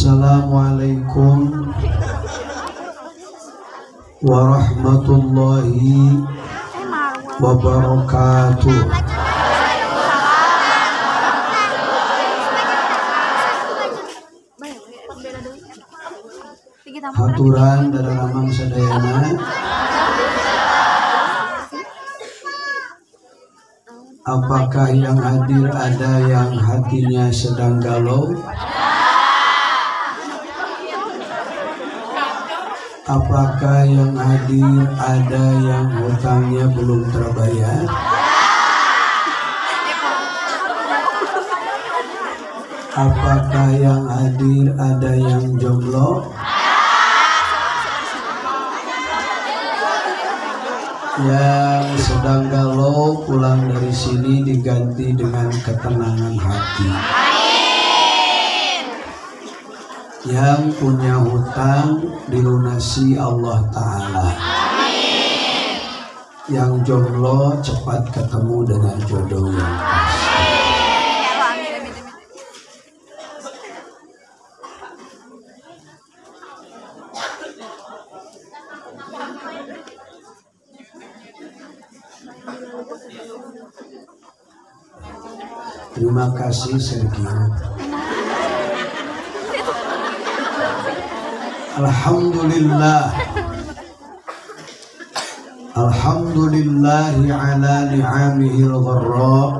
Assalamualaikum warahmatullahi wabarakatuh. Haturan dadaramang sadayana. Apakah yang hadir ada yang hatinya sedang galau? Apakah yang hadir ada yang hutangnya belum terbayar? Apakah yang hadir ada yang jomblo? Yang sedang galau pulang dari sini diganti dengan ketenangan hati. Yang punya hutang dilunasi Allah Ta'ala. Yang jomblo cepat ketemu dengan jodoh yang pasti. Terima kasih Sergio. Alhamdulillah. Alhamdulillahi ala ni'amihil gharra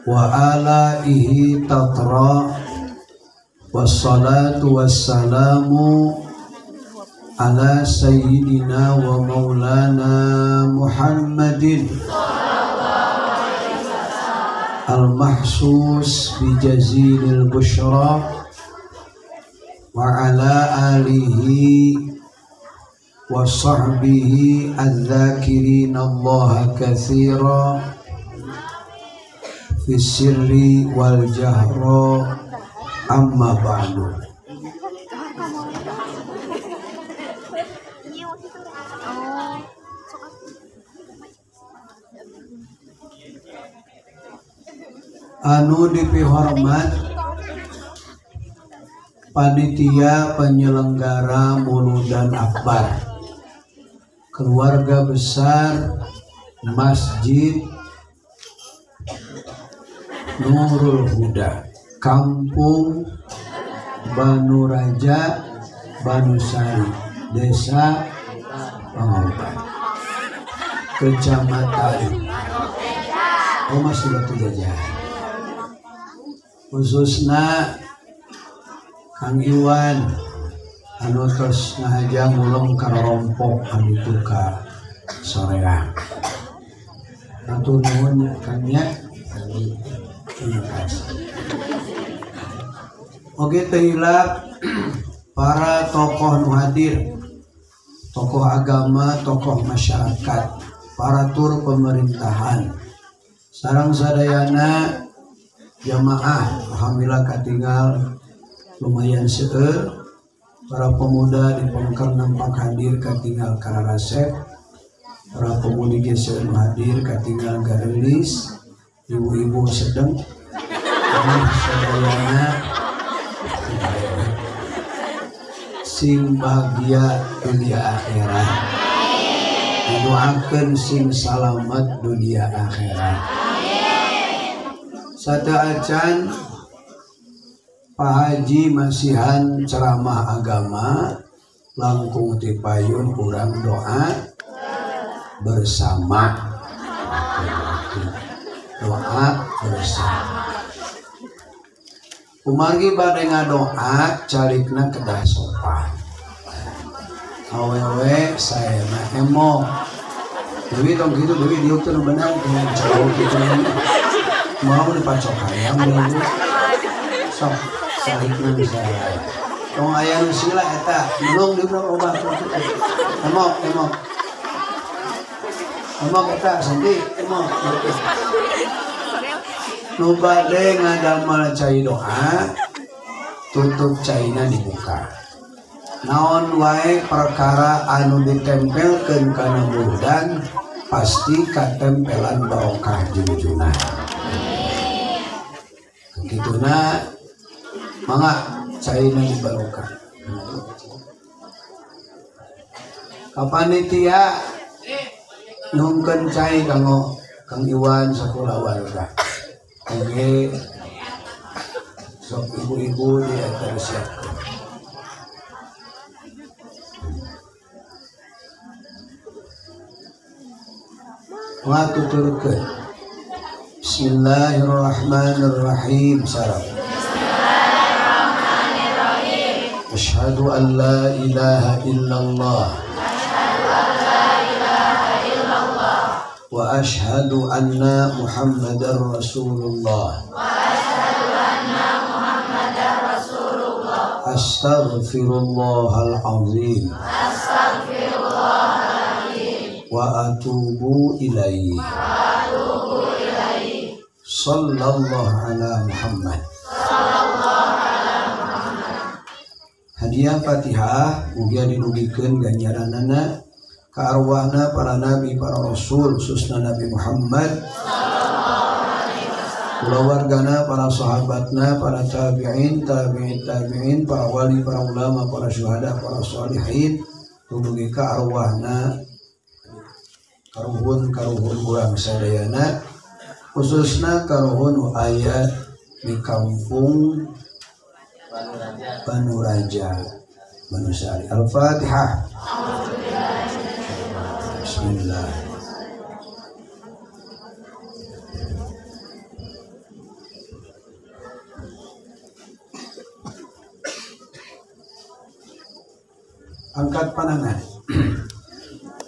wa alaihi tatra. Wassalatu wassalamu ala sayyidina wa maulana Muhammadin al-mahsus bijazilil bushra wa ala alihi wa sahbihi adz-dzakirin Allah katsira fi sirri wal jahra, amma ba'du. Anu dipihormat panitia penyelenggara Muludan Akbar, keluarga besar Masjid Nurul Huda, Kampung Banu Raja, Banusari, Desa Pangoban, Kecamatan masih Batu Jajar, khususna Kang Iwan anu tos ngahaja nguleng karompok anu itu ka soreang. Hatur nuhun ya Kang nya. Terima kasih. Oke, teu hilap para tokoh nu hadir, tokoh agama, tokoh masyarakat, para tur pemerintahan, sareng sadayana jamaah, alhamdulillah katinggal lumayan seueur. Para pemuda di pengker nampak hadir katinggal kararasep, para pemudi ge seueur nu hadir katinggal garelis, ibu-ibu sedeng, sadayana sing bahagia dunia akhirat, didoakeun sing salamet dunia akhirat. Sateuacan Pak Haji masihan ceramah agama langkung ti payun urang doa bersama. Doa bersama. Kumargi bade ngadoa calikna kedah sopan. Awewe saena emok. Dewi tong kitu Dewi diuk teu bener dengan cowok kitu. Mau dipacok hayam deui. Sok salikna bisa. Tong aya nu sila eta, nulung diuk obat. Emok, emok. Emok eta santi, emok. Nu bade ngadamel cai doa, tutup caina dibuka. Naon wae perkara anu ditempelkeun kana muludan pasti katempelan barokah junjungan. Kituna mangga Caina di barokah. Ka panitia nyungkeun cai kanggo Kang Iwan sakulawarga. Oge sok ibu-ibu di siapkeun. Ngatuturkeun. Bismillahirrahmanirrahim. Salam. Bismillahirrahmanirrahim. Asyhadu an la ilaha illallah. Asyhadu an la ilaha illallah. Wa asyhadu anna Muhammadar Rasulullah. Wa asyhadu anna Muhammadar Rasulullah. Astaghfirullahal azim. Astaghfirullahal azim. Wa atubu ilaihi. Wa atubu ilaihi. Sallallahu ala Muhammad. Sallallahu ala Muhammad. Hadiah Fatihah mugia dilugikeun ganjaranana ka arwahna para nabi, para rasul, khususna Nabi Muhammad sallallahu alaihi wasallam, kulawargana, para sahabatna, para tabi'in, tabi'in tabi'in, para wali, para ulama, para syuhada, para sholihin, tulugi ka arwahna karuhun-karuhun urang sadayana, khususna karuhun aya di kampung Banuraja Banusari. Al-Fatihah. Bismillah. Angkat panangan.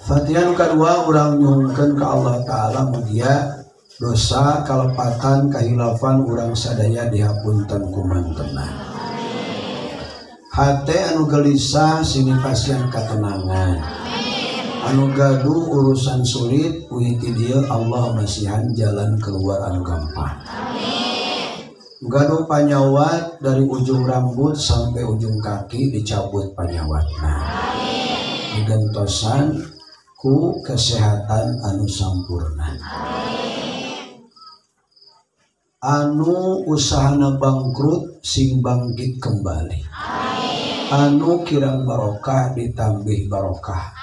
Fatihah nu kadua urang nyuhunkeun ka Allah Ta'ala mugia dosa kalepatan kahilafan urang sadaya dihapunten ku mantena. Hate anu gelisah sini pasian katenangan. Anu gaduh urusan sulit uiti dieu Allah masihan jalan keluar anu gampang. Gaduh panyawat dari ujung rambut sampai ujung kaki dicabut panyawatna. Digentosan ku kesehatan anu sampurna. Anu usahana bangkrut sing bangkit kembali. Anu kirang barokah ditambih barokah.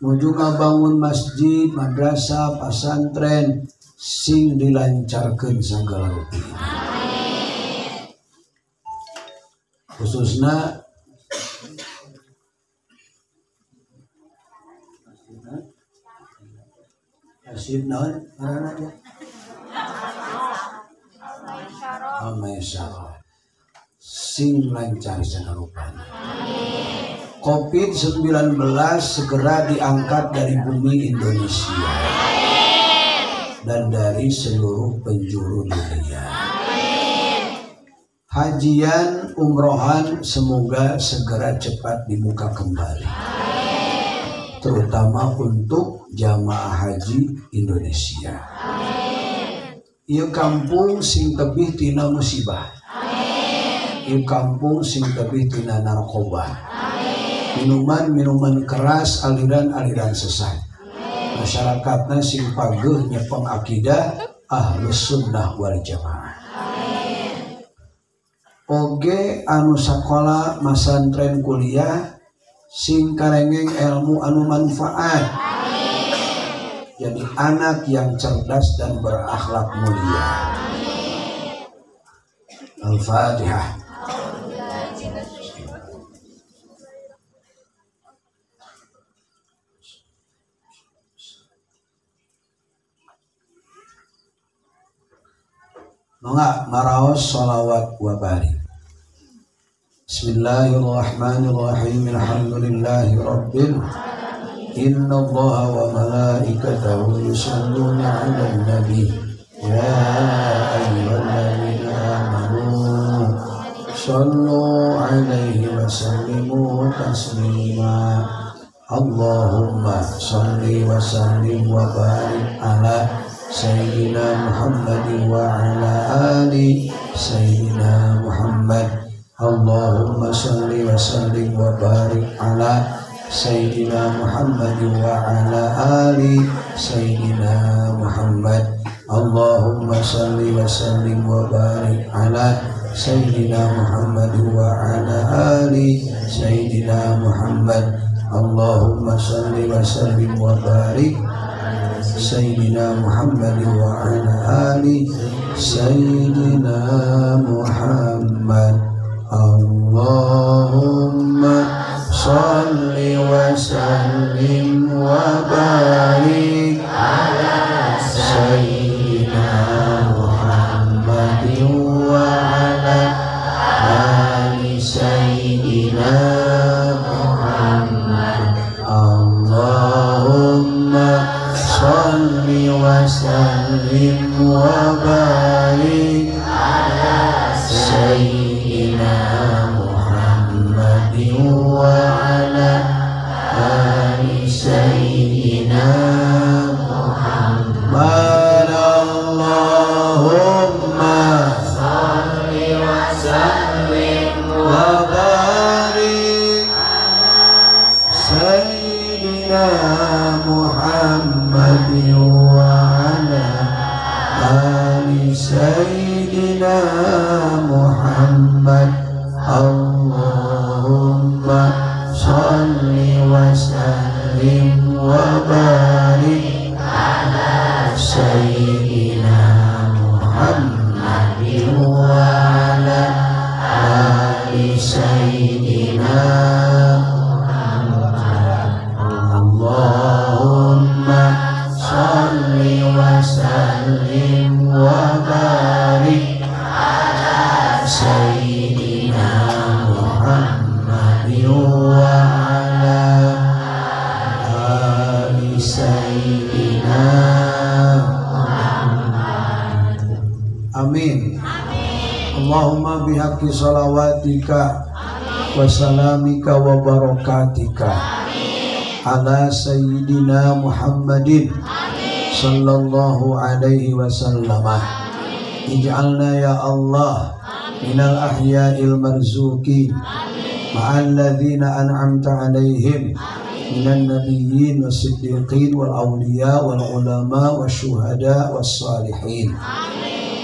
Nuju ngabangun masjid, madrasah, pasantren sing dilancarkeun sagala rupi. Khususna masjid naon ngaranna ya? Al-Maisyarah. Sing lancar sagala rupana. Covid-19 segera diangkat dari bumi Indonesia dan dari seluruh penjuru dunia. Hajian, umrohan semoga segera cepat dibuka kembali, terutama untuk jamaah haji Indonesia. Ieu kampung sing tebih tina musibah, ieu kampung sing tebih tina narkoba, minuman-minuman keras, aliran-aliran sesat. Masyarakatna sing pageuh nyepeng akidah Ahlus Sunnah wal Jamaah. Oge anu sakola masantren kuliah sing karengeng ilmu anu manfaat. Jadi anak yang cerdas dan berakhlak mulia. Al-Fatihah. Mangga maraos sholawat wa barik. Bismillahirrahmanirrahim. Alhamdulillahi rabbil alamin. Innallaha wa malaikatahu yusholluna 'alan nabi. Ya ayyuhalladzina amanu shollu 'alaihi wa sallimu taslima. Allahumma sholli wa sallim wa barik ala Sayyidina Muhammad wa ala ali Sayyidina Muhammad. Allahumma salli wa sallim wa barik ala Sayyidina Muhammad wa ala ali Sayyidina Muhammad. Allahumma salli wa sallim wa barik ala Sayyidina Muhammad wa ala ali Sayyidina Muhammad. Allahumma salli wa sallim wa barik Sayyidina Muhammad wa ala ali Sayyidina Muhammad. Allahumma salli wa sallim wa barik ala Sayyidina Muhammad wa ala ali Sayyidina Muhammad. Allahumma salli wa sallim wa barik ala Sayyidina Muhammad wa ala ali Sayyidina Muhammad. Allahumma salli wa sallim wa barik ala Sayyidina Muhammad wa ala ali Sayyidina Muhammad. Allahumma salli wa sallim wa barik ala Sayyidina Muhammad wa ala ali Sayyidina Muhammad. Allahumma salli wa sallim wa barik ala Sayyidina Muhammad wa ala ali Sayyidina Muhammad. Amin. Allahumma bihaqqi salawatika wa salamika wa barakatika ala Sayyidina Muhammadin sallallahu alaihi wasallam. Ij'alna ya Allah minal ahya'il marzuqin ma'al ladzina an'amta alaihim minan nabiyyin was-siddiqin wal awliya wal ulama wasyuhada was-salihin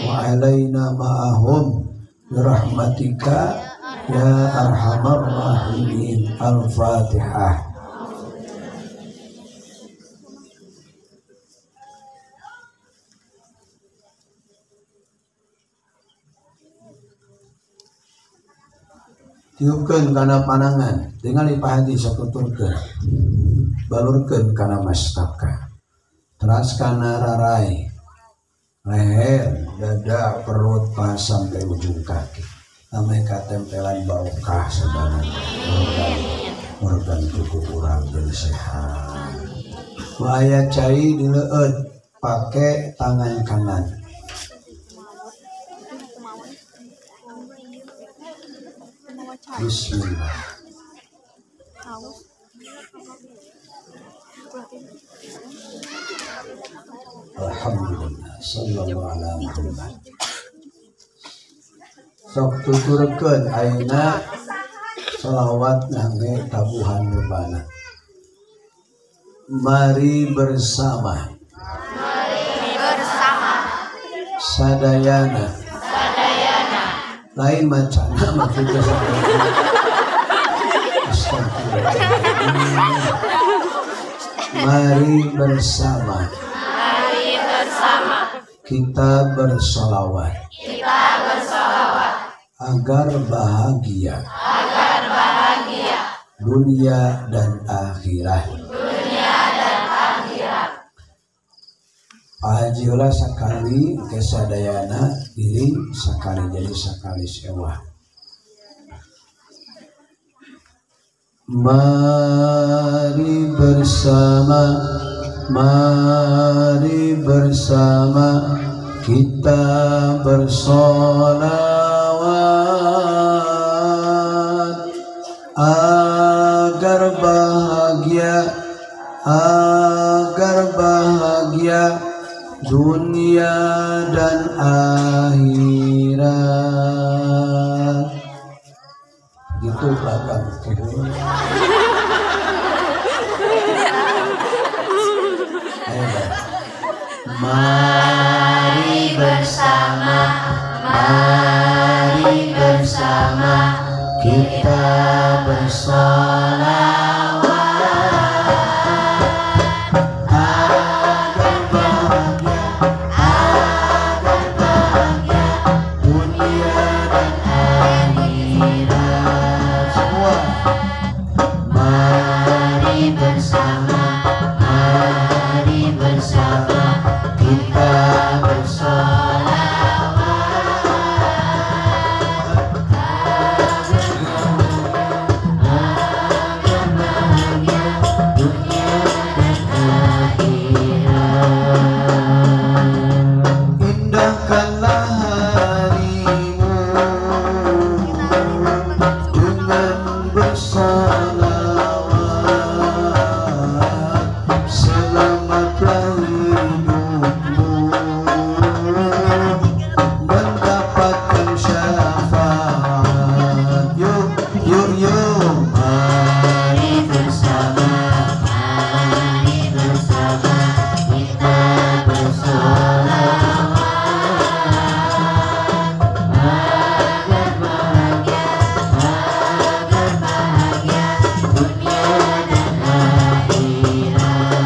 wa alaina ma'ahum birahmatika ya arhamar rahimin. Al-Fatihah. Tiupkeun kana panangan, tingali pahati sakuturkeun, balurkeun kana mastaka, teras kana rarai, leher, dada, perut, pas sampai ujung kaki. Ameh katempelan barokah sadana, organ tubuh urang jadi sehat. Ku aya cai dileueut pake tangan kanan. Bismillah. Alhamdulillah. Sallallahu ala Muhammad. Sok tuturkeun ayeuna selawat ngangge tabuhan rebana. Mari bersama. Mari bersama. Sadayana. Sadayana. Lain macana maksudnya sadayana. Mari bersama. Mari bersama. Kita bersolawat. Kita bersolawat. Agar bahagia. Agar bahagia. Dunia dan akhirat. Dunia dan akhirat. Pak Haji ulah sekali ke sadayana diri sekali jadi sekali sewa. Mari bersama, mari bersama kita bersolawat agar bahagia, agar bahagia dunia dan akhirat. Gitu belakang. Ayo, Mari bersama, mari kita bersolawat agar bahagia, agar bahagia dunia dan akhirat. Semua Mari bersama, mari bersama kita bersolawat agar bahagia dunia dan akhirat. Indahkanlah harimu dengan bersolawat, selamatlah hidupmu mendapatkan syafaat. Yuk yuk yuk, Mari bersama, mari bersama kita bersolawat agar bahagia, agar bahagia dunia dan akhirat.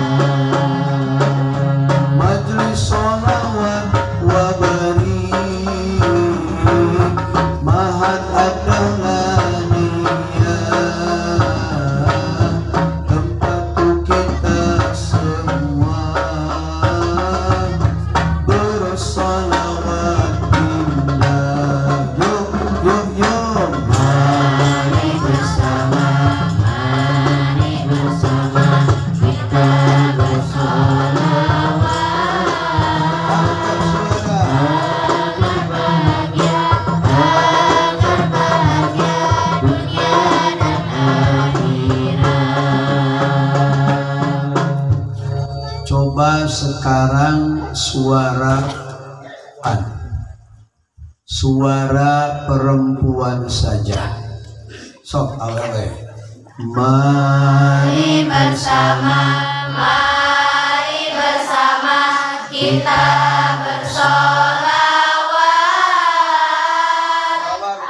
Majlis solawat wa bari mahat adalah niat tempat kita semua bersolawat indah. Yuk yuk yuk, Mari bersama, mari bersama kita bersolawat angkat suara. agar bahagia, agar bahagia dunia dan akhirat. Coba sekarang suara an, suara perempuan saja. Sok awewe. Mari Mari bersama, mari bersama kita bersolawat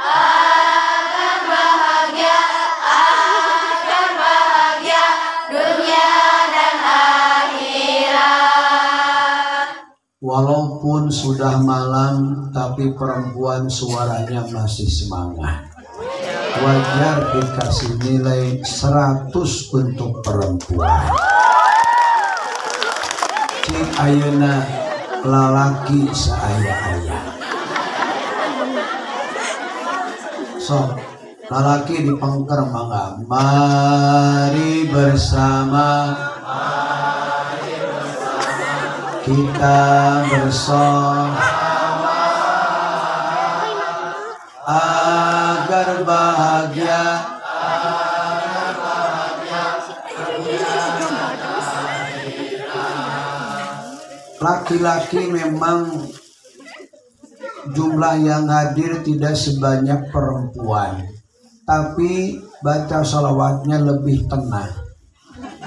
agar bahagia, agar bahagia dunia dan akhirat. Walaupun sudah malam, tapi perempuan suaranya masih semangat. Wajar dikasih nilai 100 untuk perempuan. Cik ayeuna lalaki saaya-aya. Sok lalaki dipengker mangga. Mari bersama kita bersolawat agar bahagia, Laki-laki memang jumlah yang hadir tidak sebanyak perempuan, tapi baca sholawatnya lebih tenang,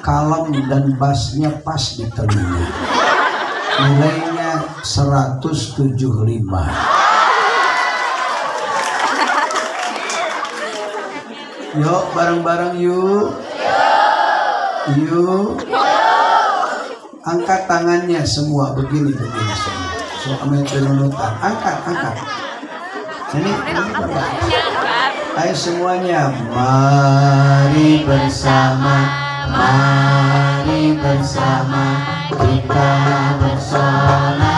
kalem dan bassnya pas di telinga. Nilainya 175. Yuk bareng-bareng yuk. Yuk. Angkat tangannya semua begini begini semua. So penunutan. Angkat, angkat. Ini ayo semuanya. Mari bersama, mari bersama kita bersolawat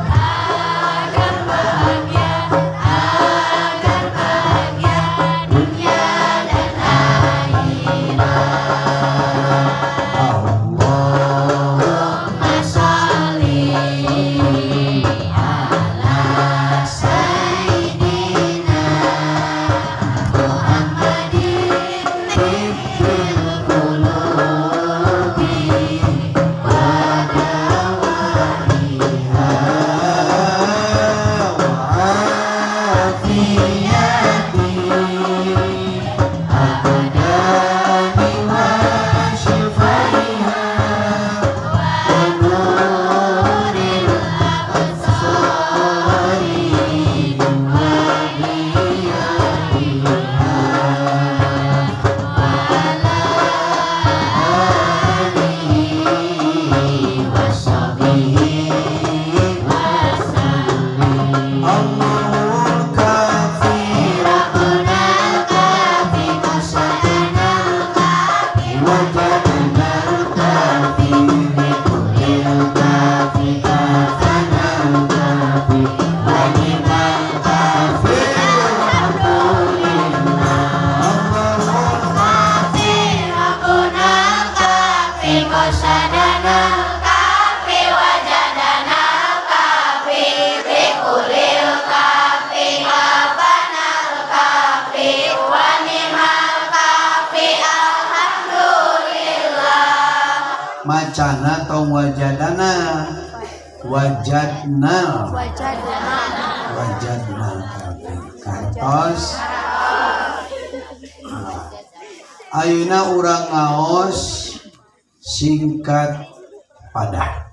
agar bahagia, agar bahagia dunia dan akhirat. Allahumma sholli ala sayyidina Muhammadin tibbil qulubi wa Allahul kafi Rabbuna kafi qasadana kafi wajadna kafi likulil kafi kafana kafi wa ni'mal kafi alhamdulillah. Allahul Kafi Rabbuna kafi qasadana kafi wajadana kafi likulil kafi kafana kafi wa ni'mal kafi alhamdulillah. Macana tong wajadana wajadna wajadna kafi kartos. Ayeuna urang ngaos singkat padah.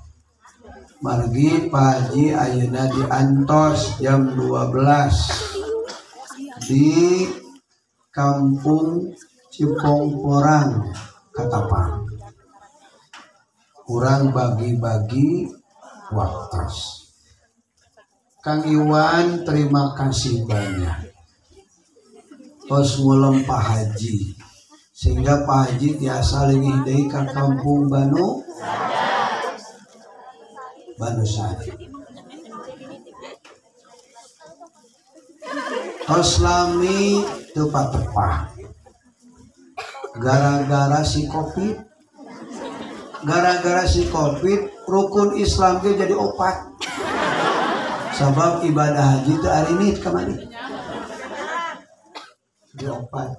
Margi Pak Haji ayeuna diantos jam 12 di Kampung Cipongporang Katapang. Urang bagi-bagi waktos. Kang Iwan terima kasih banyak. Tos ngulem Pak Haji sehingga Pak Haji tiasa leungih deui ka kampung Banu Sari. Tos lami teu patepah. Gara-gara si Covid. Gara-gara si Covid rukun Islam ge jadi opat. Sabab ibadah haji teu arinit kamari. Jadi opat.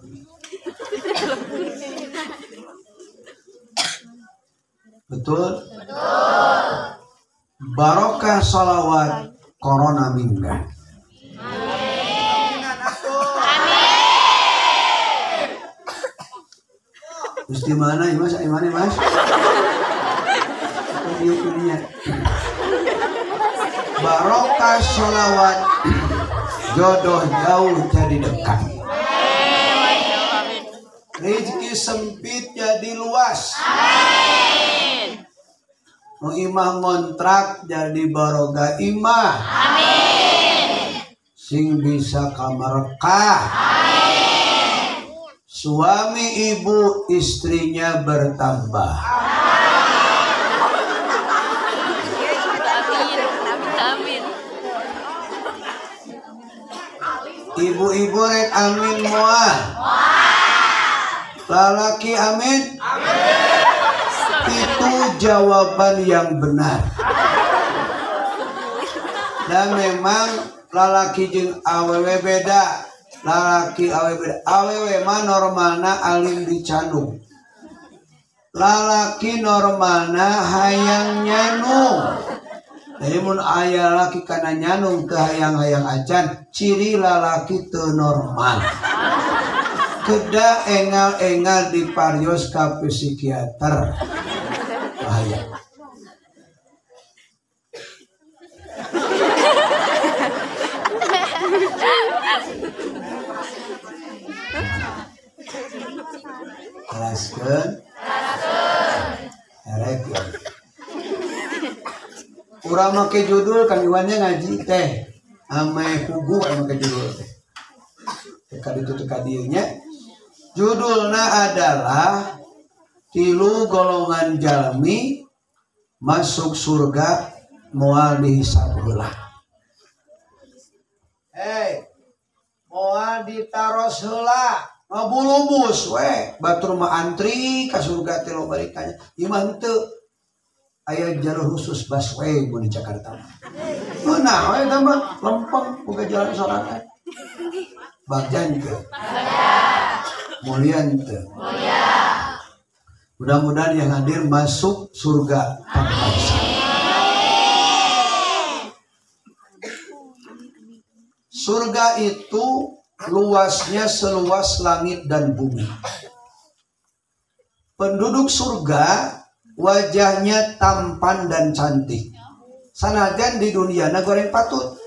Betul? Betul. Barokah salawat corona minggah. Amin. Terus di mana ya Mas? Di mana Mas? Barokah sholawat jodoh jauh jadi dekat. Rezeki sempit jadi luas. Amin. Nu imah ngontrak jadi baroga imah. Amin. Sing bisa kamarekah. Amin. Suami ibu istrinya bertambah. Amin. Ibu-ibu rek amin moal. Lalaki amin. Amin. Itu jawaban yang benar. Dan memang lalaki jeung awewe beda. Lalaki awewe beda. Awewe mah normalna alim dicanung. Lalaki normalna hayang nyanung. Jadi mun aya laki kana nyanung teu hayang-hayang acan, ciri lalaki teu normal. Kedah engal-engal diparios ka psikiater. Bahaya. Jelaskeun? Erek ya. Urang make judul Kang Iwannya ngaji teh. Ame pugu make judul teh. Teka ditu teka dieu nya. Judulna adalah tilu golongan jalmi masuk surga moal dihisab heula. Hei, moal ditaros heula, ngabulubus we, batur mah antri ka surga teh loba ditanya. Ieu mah henteu. Aya jalur khusus busway mun di Jakarta. Nah, we eta mah lempeng boga jalan sorangan. Bagja teu. Mulia teu. Mulia. Mudah-mudahan yang hadir masuk surga tanpa hisab. Surga itu luasnya seluas langit dan bumi. Penduduk surga wajahnya tampan dan cantik. Sanajan di dunia na goreng patut.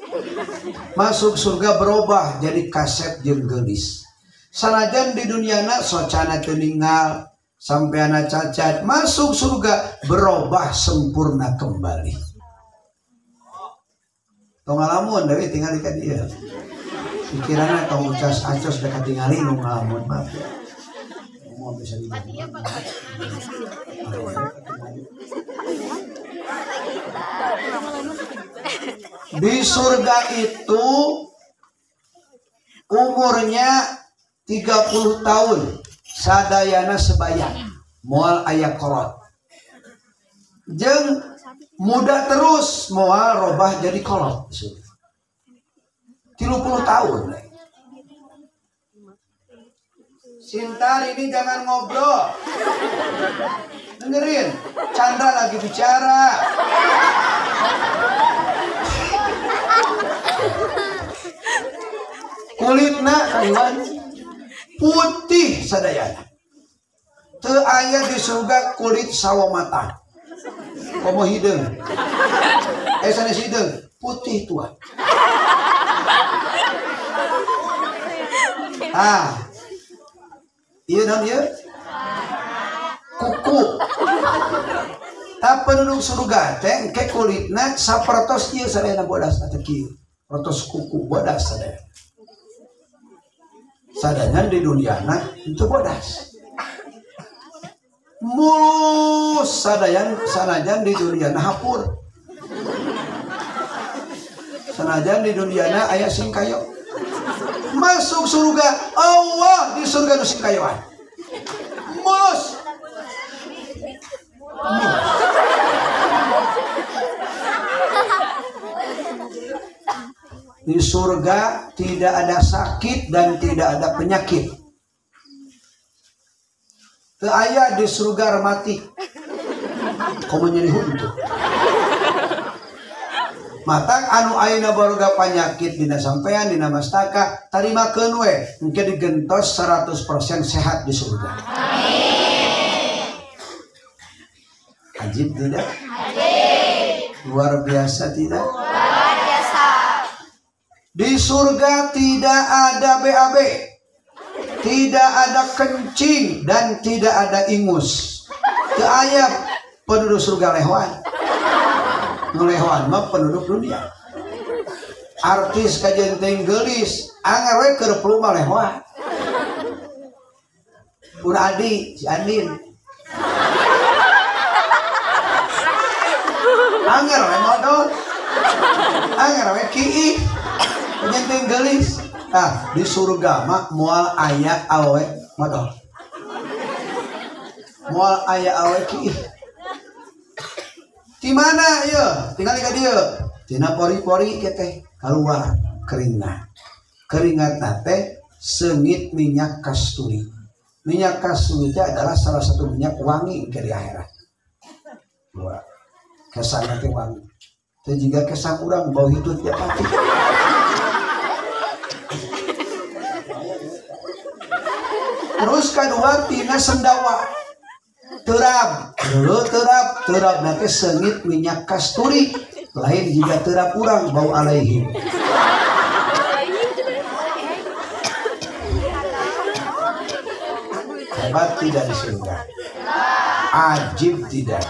Masuk surga berubah jadi kasep jeung geulis. Sanajan di dunia na socana teu ninggal sampai anak cacat, masuk surga berubah sempurna kembali. Tong ngalamun deui tinggal ka dieu. Pikiranna tong ucas acos da katingali nu ngalamun maaf ya. Mau bisa di. Di surga itu umurnya 30 tahun sadayana sebaya moal aya kolot. Jeung muda terus moal robah jadi kolot. 30 tahun. Sintar ini jangan ngobrol. Dengerin, Chandra lagi bicara. Kulitna kaiwan putih sadayana. Teu aya di surga kulit sawo mata. Komo hideung. Sanes hideung, putih tua. Ah. Ieu naon ieu? Kuku. Ta penduduk surga teh engke kulitna sapertos ieu sadayana bodas teh kieu. Protos kuku bodas sadayana. Sadayana di duniana itu bodas. Mulus sadayan sanajan di duniana hapur. Sanajan di duniana aya singkayo. Masuk surga, Allah di surga nu singkayoan. Mulus. Mulus. Di surga tidak ada sakit dan tidak ada penyakit. Teu aya di surga rematik. Komo nyeri huntu. Matang anu ayeuna baroga panyakit dina sampean dina mastaka tarimakeun we engke digentos 100% sehat di surga. Amin. Ajib tidak? Ajib. Luar biasa tidak? Luar biasa. Di surga tidak ada BAB, tidak ada kencing dan tidak ada ingus. Teu aya penduduk surga lehoan. Nu lehoan mah penduduk dunia. Artis kajen teuing geulis, anger we keur perlu mah lehoan. Pun Adi, si Andin. Anger we modol. Anger we kiih. Kajen teuing geulis. Nah, di surga mah moal aya awe modol. Moal aya awe kiih. Di mana ieu? Tinggal ka dieu. Tina pori-pori kieu teh kaluar keringat. Keringatna teh seungit minyak kasturi. Minyak kasturi teh adalah salah satu minyak wangi ke di akhirat. Wah, kesangna teh wangi. Teh jiga kesang urang bau hitut tiap pati. Terus kedua tina sendawa. Terap, dulu terap, terap nanti sengit minyak kasturi, lain jika terap urang bau alaihim. Hebat tidak di surga? Ajib tidak?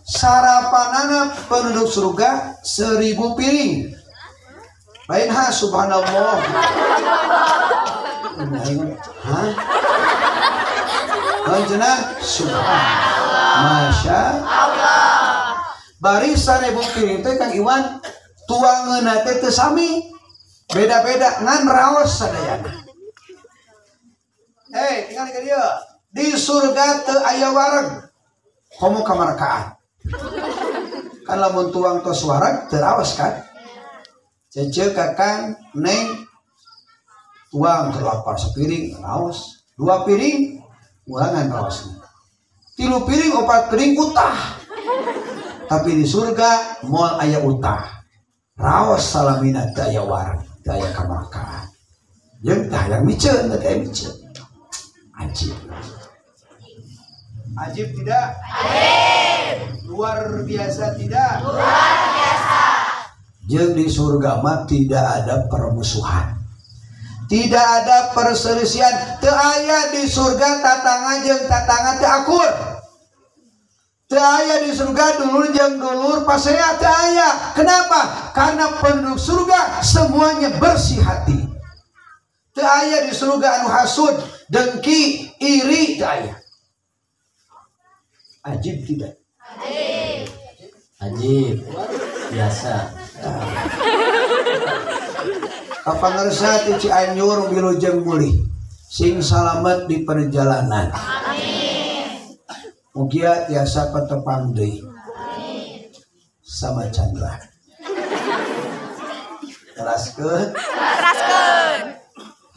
Sarapanana penduduk surga 1000 piring. Lain ha subhanallah. Hah? Lanjutna subhanallah. Masya Allah. Bari 1000 piring teh Kang Iwan tuangeunna teh teu sami. Beda-beda ngan raos sadayana. Hei, tinggal ka dieu. Di surga teu aya wareg. Komo kamarkaan. Kan lamun tuang tos wareg teu raos kan? Cece kakang neng tuang kelapar sepiring raos, 2 piring ulangan raosna. 3 piring 4 piring utah. Tapi di surga moal aya utah. Raos salamina teu aya wareg, teu aya kamarkaan. Jeung teu aya miceun, teu aya miceun. Ajib. Ajib tidak? Ajib. Luar biasa tidak? Luar biasa. Jeung di surga mah tidak ada permusuhan. Tidak ada perselisihan. Teu aya di surga tatangga jeung tatangga teu akur. Teu aya di surga dulur jeung dulur pasea teu aya. Kenapa? Karena penduduk surga semuanya bersih hati. Teu aya di surga anu hasud, dengki, iri, teu aya. Ajib tidak? Ajib. Ajib. Biasa. Kapangersa ti Cianjur wilujeng mulih. Sing salamet di perjalanan. Amin. Mugia tiasa patepang deui. Sama Chandra. Teraskeun. Teraskeun.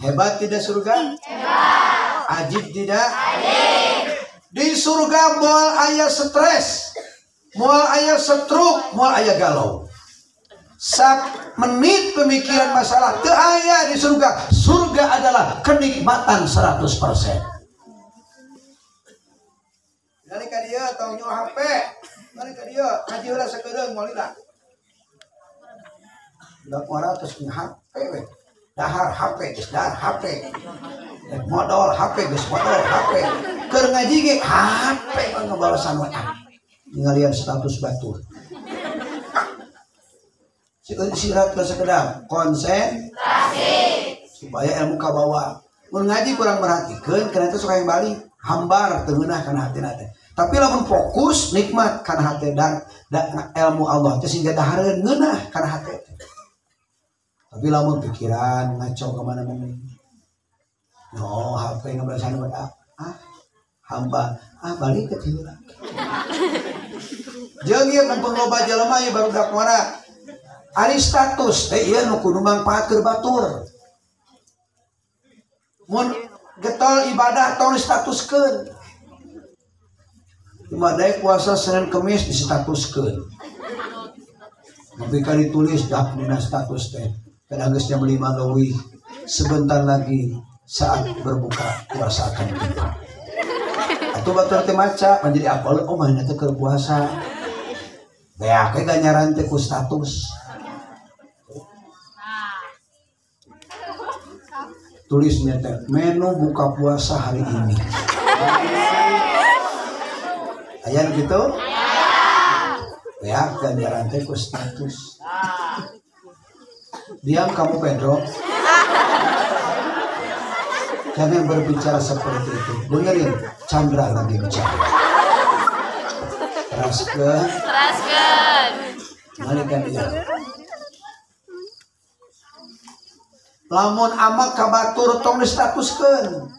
Hebat tidak surga? Hebat. Ajib tidak? Ajib. Di surga moal aya stres, moal aya stroke, moal aya galau. Sak menit pemikiran masalah teu aya di surga. Surga adalah kenikmatan 100%. Ngali ka dieu tong nyu HP. Ngali ka dieu ngaji heula sakedeung moal lila. Budak ora terus HP we. Dahar HP geus dahar HP. Modal HP geus modal HP. Keur ngaji ge HP ngebalesan WA. Ningalian status batur. Sirat ke sekedap konsentrasi supaya ilmu kabawa. Mun ngaji kurang merhatikeun karena itu suka yang balik hambar teu ngeunah kana hatina teh. Tapi lamun fokus nikmat kana hate dan ilmu Allah teh sehingga dahareun ngeunah kana hate teh. Tapi lamun pikiran ngaco ke mana-mana. No, HP ngabalasan WA. Ah, hamba, ah balik ke heula. Jeung ieu mumpung loba jelema ieu barudak ngora. Ari status teh ieu nu kudu mangpaat keur batur. Mun getol ibadah tong distatuskeun. Cuma daek puasa Senin Kemis distatuskeun. Nepi ka ditulis dah dina status teh. Kadang geus jam 5 leuwih. Sebentar lagi saat berbuka puasa akan tiba. Atuh batur teh maca menjadi apal oh manehna teh keur puasa. Beak we ganjaran teh ku status. Tulisnya teh menu buka puasa hari ini. Aya gitu? Ya, ganjaran teh ku status. Diam kamu Pedro. Jangan berbicara seperti itu. Dengerin Chandra lagi bicara. Teraskeun. Teraskeun. Balikan dia. Lamun amak ka batur tong distatuskeun.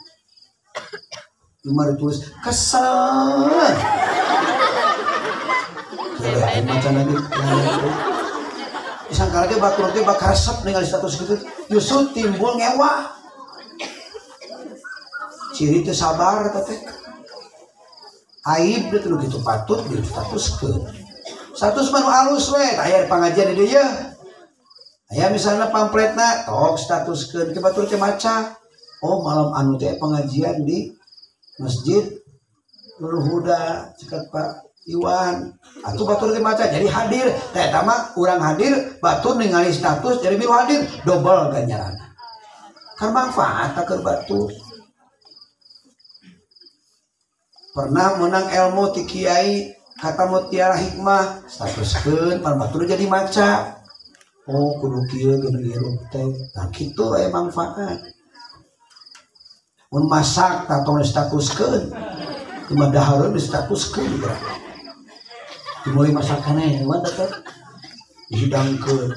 Cuma ditulis kesel. Aing maca lagi. Disangka lagi batur teh bakal resep ningali status gitu. Justru timbul ngewa. Ciri teh sabar eta teh. Aib teh nu kitu patut distatuskeun. Status mah nu alus we, aya pangajian di dieu ye. Aya misalnya pamfletna tok statuskeun ke batur teh maca. Oh malam anu teh pengajian di Masjid Nurul Huda cekat Pak Iwan. Atuh batur teh maca jadi hadir. Teh eta mah urang hadir, batur ningali status jadi milu hadir, dobel ganjaranna. Kan manfaat keur batur. Pernah menang ilmu ti kiai kata mutiara hikmah statuskeun pan batur jadi maca. Oh kudu kieu geuning hirup teh. Tah kitu aya manfaat. Mun masak tah tong distatuskeun. Cuma dahareun distatuskeun geura. Dimulai masakanna hewan teh dihidangkeun.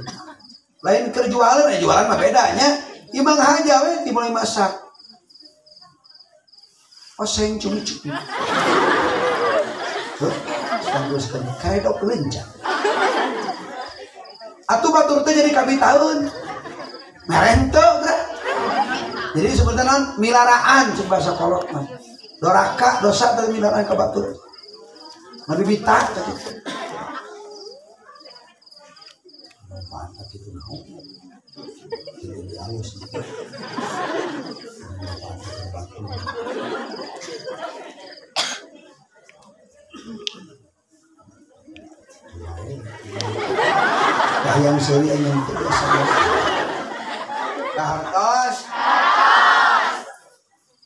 Lain keur jualan, jualan mah bedanya. Imang haja we dimulai masak. Oseng cumi-cumi. Heuh, statuskeun karedok leunca. Atuh batur teh jadi kabitaeun. Merenteu geura. Jadi sebenarnya milaraan cek bahasa kolot mah. Doraka dosa teh milaraan ka batur. Ngabibita teh kitu. Manfaat kitu naon. Jadi alus. Manfaat ka batur. Hayang seuri aya teu biasa. Kahartos.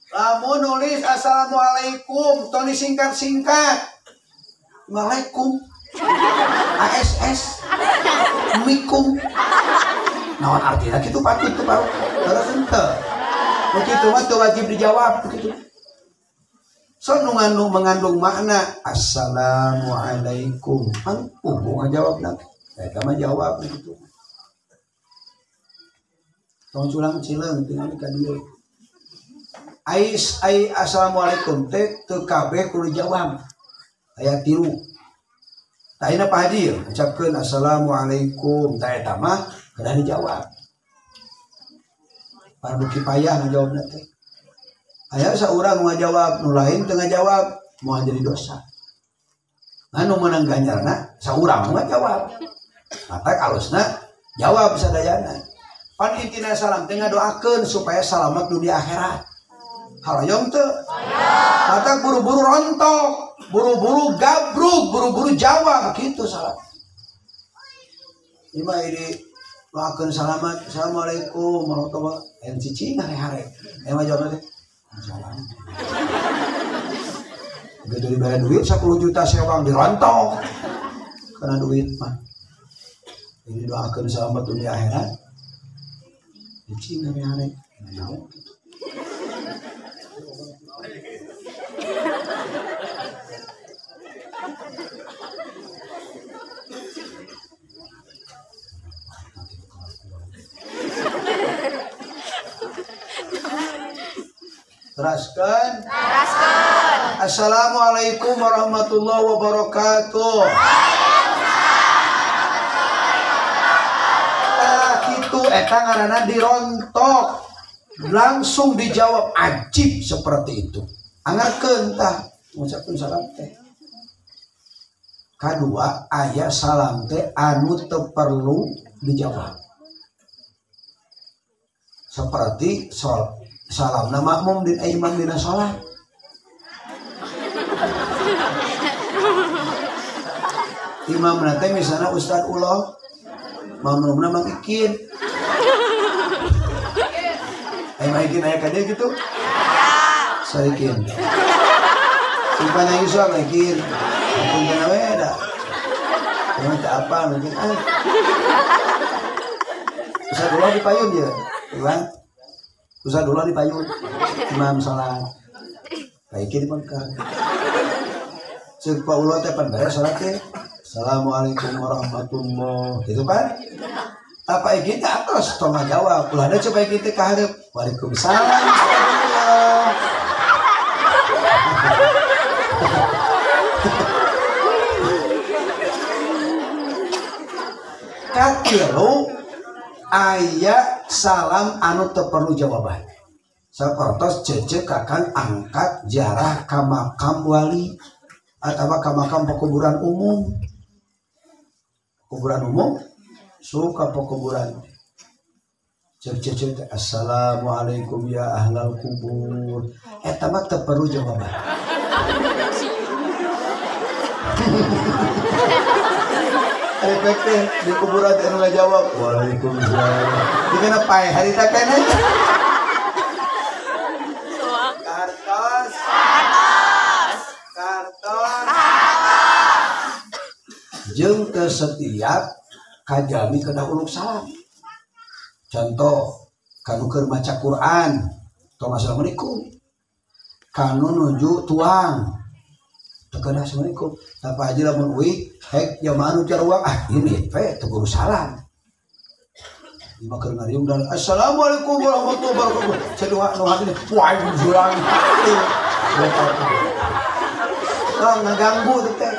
Lamun nulis assalamualaikum tong disingkat-singkat. Waalaikum ASS Mikum. Naon artinya kitu Pak kitu Pak. Terus henteu. Begitu mah teu wajib dijawab begitu. So nu mengandung makna assalamualaikum. Kan puguh ngajawabna. Eta mah jawab begitu. Tong culang cileung tinggal ka dieu. Ais ai assalamualaikum teh teu kabeh kudu dijawab. Aya tilu. Tah ayeuna Pak Haji ucapkeun assalamualaikum tah eta mah kedah dijawab. Fardu kifayah ngajawabna teh. Aya saurang ngajawab nu lain teu ngajawab moal jadi dosa. Anu meunang ganjarna saurang ngajawab. Mata alusna jawab sadayana. Pan intina salam teh ngadoakeun supaya salamet dunia akhirat. Haroyong teu? Mata buru-buru rontok, buru-buru gabrug, buru-buru jawab gitu salam. Ima ini doakeun salamat, assalamualaikum warahmatullahi wabarakatuh. Yang cicing hare-hare. Emang jawabna teh salam. Begitu dibayar duit 10 juta sewang dirontok. Karena duit mah. Ini doakeun selamat dunia akhirat. Cicing hare-hare. Jawab gitu. Teraskan. Teraskan. Assalamualaikum warahmatullahi wabarakatuh. Tah kitu eta ngaranna dirontok. Langsung dijawab ajib seperti itu. Angarkeun tah ngucapkeun salam teh. Kadua aya salam teh anu teu perlu dijawab. Seperti salamna makmum din imam dina salat. Imamna teh misalna Ustaz Uloh, makmumna Mang Ikin. Mang Ikin aya ka dieu kitu? Sarikin. Simpan Yusuf Mang Ikin. Ampun we da. Emang teu apa Mang Ikin. Ustaz Uloh di payun dia. Iwan. Ustaz Uloh di payun. Imam salat. Baik di Mekah. Ceuk Pak Uloh teh pan beres salat teh. Assalamualaikum warahmatullahi. Gitu kan? Apa kita atos tong ngajawab. Ulah da coba kita ka hareup. Waalaikumsalam. Katilu aya salam anu teu perlu jawaban. Sapertos cece kakang angkat jarah ka makam wali atawa ka makam pekuburan umum. Kuburan umum suka pekuburan. Cece teh assalamualaikum ya ahlal kubur. Eta mah teu perlu jawaban. Efek teh di kuburan teh anu ngajawab waalaikumsalam. Dikena pae harita keneh. Kartos. Kartos. Kartos. Jeung teu setiap kajami kedah uluk salam. Contoh kanu keur maca Quran tong assalamualaikum. Kanu nuju tuang teu kedah assalamualaikum. Tah Pak Haji lamun uih hek jamaah nu jaruang ah ini we teu kudu salam. Lima keur ngariung dan assalamualaikum warahmatullahi wabarakatuh. Ceduha nu hati waalaikumsalam. Tah ngaganggu teh.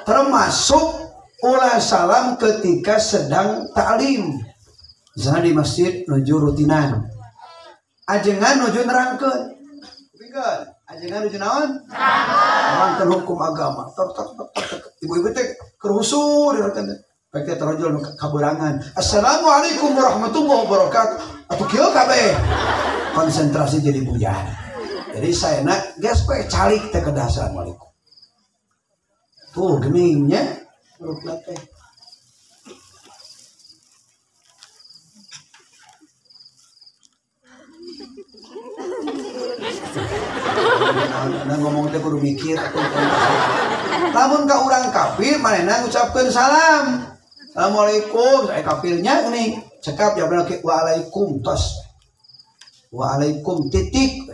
Termasuk ulah salam ketika sedang taklim. Misalnya di masjid nuju rutinan. Ajengan nuju nerangkeun. Kupingkeun. Ajengan nuju naon? Nerangkeun hukum agama. Tok tok tok tok. Ibu-ibu teh keur husur dirangkeun. Pek teh tarojol kaberangan. Assalamualaikum warahmatullahi wabarakatuh. Atuh kieu kabeh. Konsentrasi jadi bujana. Jadi saena geus we calik teh kedah assalamualaikum. Tuh geningnya rupna teh. Nah, ngomong teh kudu mikir atuh. Lamun ka urang kafir manehna ngucapkeun salam. Assalamualaikum, saya kafirnya nih. Cekap jawabna ke waalaikum tos. Waalaikum titik.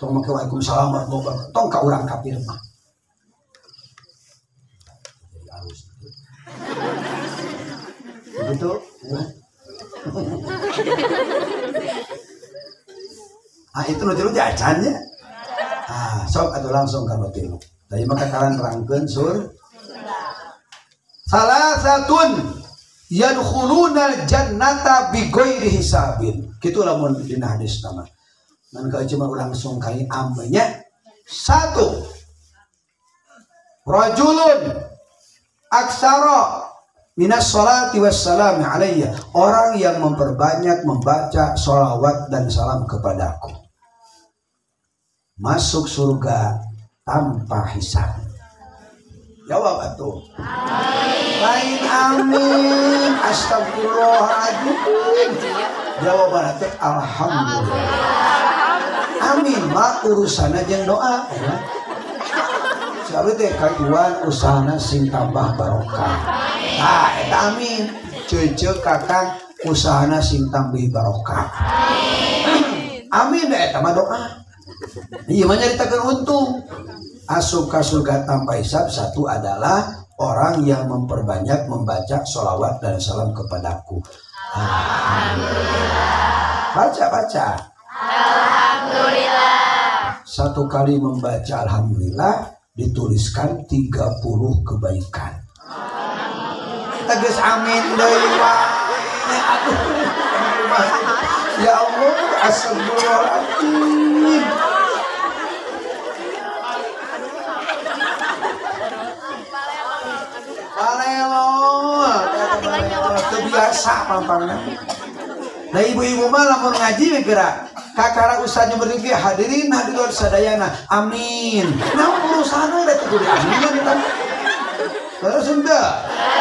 Tong make waalaikumsalam warahmatullahi wabarakatuh. Tong ka urang kafir mah. Jadi alus. Begitu? Ya. Ah itu nu tilu teh acannya. Ah sok atuh langsung ka nu tilu. Tadi mah kakaran nerangkeun sur. Salah satun yadkhulunal jannata bighairi hisabin. Kitu lamun dina hadis mah. Ngan ka cuma langsung kai amenya. Satu. Rajulun aksara minas sholati wassalami alayya, orang yang memperbanyak membaca sholawat dan salam kepadaku, masuk surga tanpa hisab. Jawab atuh. Lain amin, astagfirullahaladzim. Jawaban teh alhamdulillah. Amin mah urusanna jeung doa ya. Sabi teh kajuan usahana sing tambah barokah. Nah, eta amin. Cece kakang usahana sing tambah barokah. Amin eta mah doa. Ieu mah nyaritakeun untung. Asup ka surga tanpa hisab satu adalah orang yang memperbanyak membaca sholawat dan salam kepadaku. Alhamdulillah. Baca baca. Alhamdulillah. Satu kali membaca alhamdulillah dituliskan 30 kebaikan. Tegas amin deui wae. Aduh. Ya Allah, astagfirullahaladzim. Palelo, biasa pampangna. Nah ibu-ibu mah lamun ngaji we geura. Kakara ustaz nyebut hadirin hadirin sadayana. Amin. Nah urusan we da teu kudu amin eta. Terus henteu.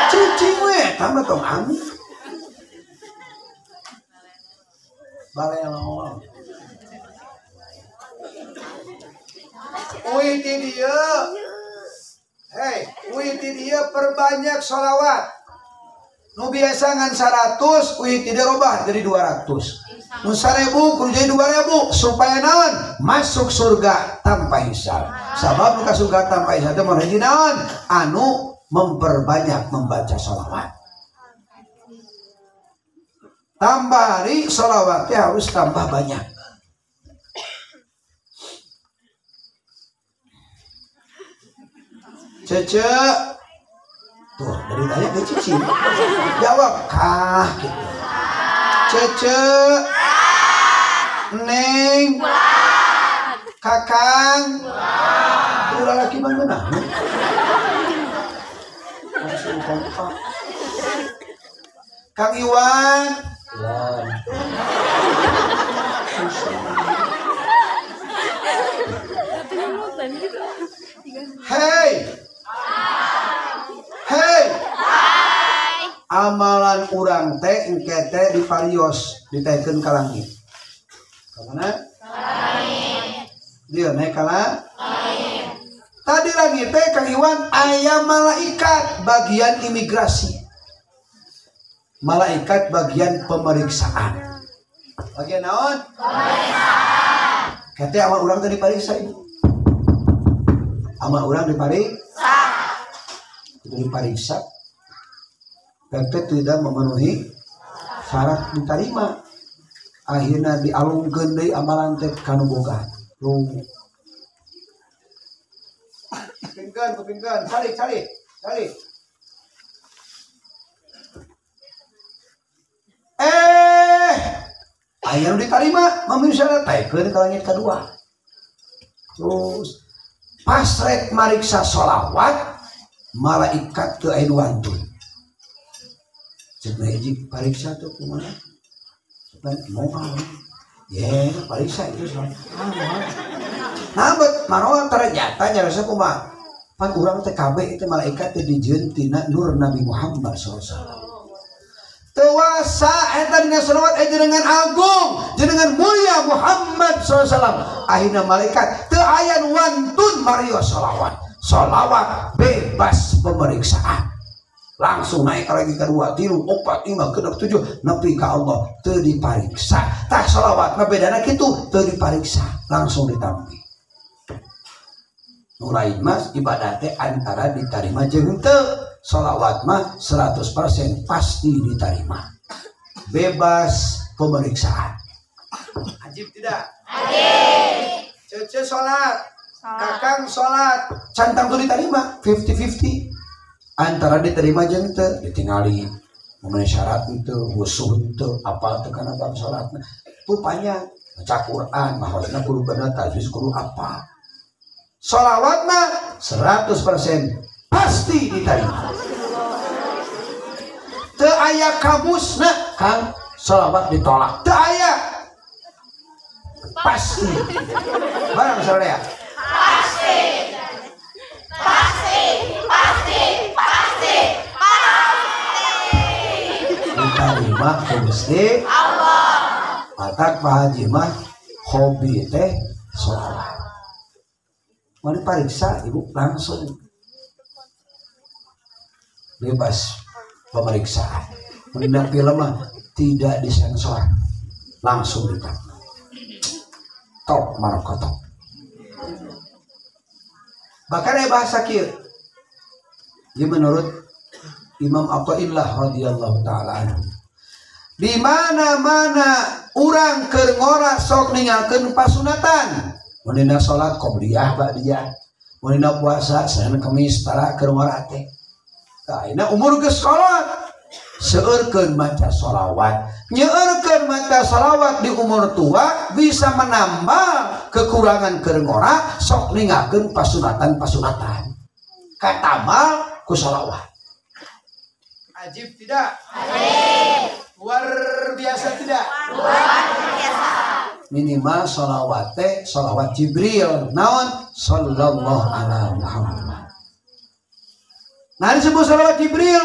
Cicing we eta mah tong amin. Balelo. Uih ti dieu. Hei, uih ti dieu perbanyak sholawat. Nu biasa ngan 100, uih ti dieu robah jadi 200. Nu 1000 kudu jadi 2000 supaya naon? Masuk surga tanpa hisab. Sabab nu ka surga tanpa hisab teh mun hiji naon? Anu memperbanyak membaca sholawat. Tambah hari sholawatnya harus tambah banyak. Cece, tuh dari tanya ke cici, jawab kah gitu. Cece, neng, kakang, ulah laki mana? Langsung kompak. Kang Iwan, Hey. Hei, amalan urang teh engke teh diparios, ditaikeun ka langit. Ka mana? Langit. Dia naik ka langit. Tadi langit teh Kang Iwan aya malaikat bagian imigrasi. Malaikat bagian pemeriksaan. Bagian naon? Pemeriksaan. Kete amal urang teh dipariksa ibu. Amal urang dipariksa. Itu diperiksa, PP tidak memenuhi syarat diterima, akhirnya dialungkeun deui amalan teh kanu boga. Lu kupingkeun, kupingkeun, cari, cari, cari. Aya nu diterima memenuhi syarat taikeun ka langit kadua. Terus pas rek mariksa sholawat, malaikat teu aya nu wantun. Cek hiji pariksa tuh kumaha? Moal. Ye, pariksa itu soal. Ah, moal. Nah, bet maroa ternyata nyarasa kumaha? Pan urang teh kabeh itu malaikat teh dijieun tina nur Nabi Muhammad sallallahu alaihi wasallam. Tewasa eta dina selawat jenengan agung, jenengan mulia Muhammad sallallahu alaihi wasallam. Akhirna malaikat teu aya nu wantun mario selawat. Sholawat bebas pemeriksaan. Langsung naik lagi kedua, tilu, opat, lima, genep, tujuh, nepi ka Allah teu dipariksa. Tah sholawat mah bedana kitu, teu dipariksa, langsung ditampi. Nu lain mah ibadah teh antara diterima jeung henteu. Sholawat mah 100% pasti diterima. Bebas pemeriksaan. Ajib tidak? Ajib. Cece sholat, kakang sholat, cantang tuh diterima 50-50. Antara diterima jeung teu, ditingali memenuhi syarat itu, wusuh itu, apa teu kana bab sholatna. Rupanya baca Quran, maksudna kudu bener, tajwid kudu apa. Sholawat mah 100% pasti diterima. Teu aya kamusna Kang, sholawat ditolak. Teu aya. Pasti. Barang saudara ya? Pasti. Pasti, pasti, pasti, pasti. Diterima ku Gusti Allah. Matak Pak Haji mah hobi teh sholawat. Mau diperiksa ibu langsung bebas pemeriksaan. Mengenai film mah tidak disensor, langsung ditangkap. Top marokotok. Bahkan ada bahasa kieu. Ini menurut Imam Athaillah radhiyallahu taala anhu. Di mana-mana urang keur ngora sok ninggalkeun pasunatan. Mun dina salat qobliyah ba'diyah, mun dina puasa Senin Kamis tara keur ngora teh. Tah ayeuna umur geus kolot, seueurkeun maca sholawat. Nyeueurkeun maca sholawat di umur tua bisa menambah kekurangan keur ngora, sok ninggalkeun pasunatan-pasunatan. Katamal ku sholawat. Ajib tidak? Ajib. Luar biasa tidak? Luar biasa. Minimal sholawat teh sholawat Jibril. Naon? Sallallahu ala Muhammad. Nah disebut sholawat Jibril.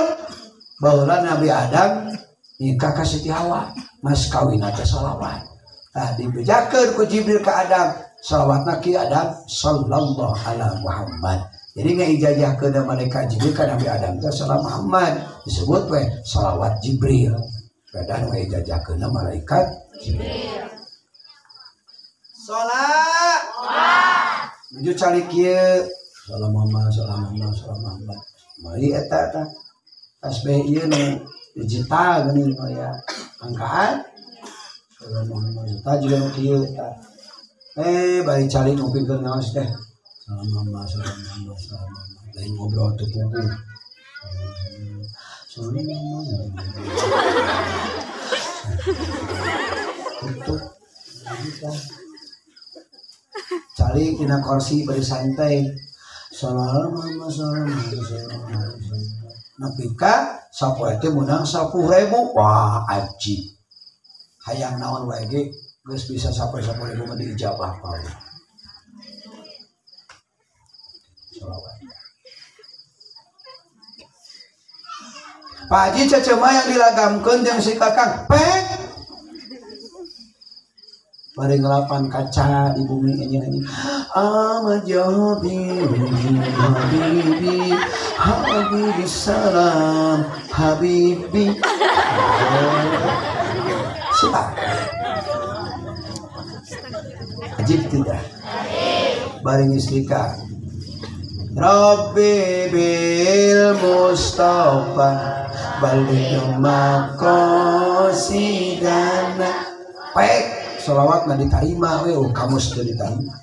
Baheula Nabi Adam nikah ka Siti Hawa, mas kawin teh sholawat. Tah dibejakeun ku Jibril ka Adam, sholawatna ki Adam sallallahu ala Muhammad. Jadi ngaijajahkeun malaikat Jibril ka Nabi Adam teh sholawat Muhammad, disebut we sholawat Jibril. Kadang ngaijajahkeun malaikat Jibril. Sholat. Menuju calik kieu, sholat Muhammad, sholat Muhammad, sholat Muhammad. Mari eta tah. Tasbih ieu nu digital geuning aya angkaan. Sholat Muhammad tah juga nu kieu tah. Bari calik ngupingkeun ngaos teh. Sholat Muhammad, sholat Muhammad, sholat Muhammad. Lain ngobrol teu puguh. Sholat Muhammad. Tutup. Calik dina kursi bari santai. Sholat Muhammad, sholat Muhammad, sholat Muhammad. Nepi ka sapoe teh meunang 10.000. Wah, ajib. Hayang naon wae ge geus bisa sapoe 10.000 mah diijabah ku Allah. Sholawat. Pak Haji cece mah yang dilagamkeun jeung si Kakang pek. Bari ngelapan kaca di bumi ini ini. Ahmad ya habibi, habibi, habibi salam, habibi. Sudah. Ajib tidak? Bari ngislika. Rabbi bil Mustafa balik maqasidana. Pek. Sholawat na diterima we, oh kamus teu diterima.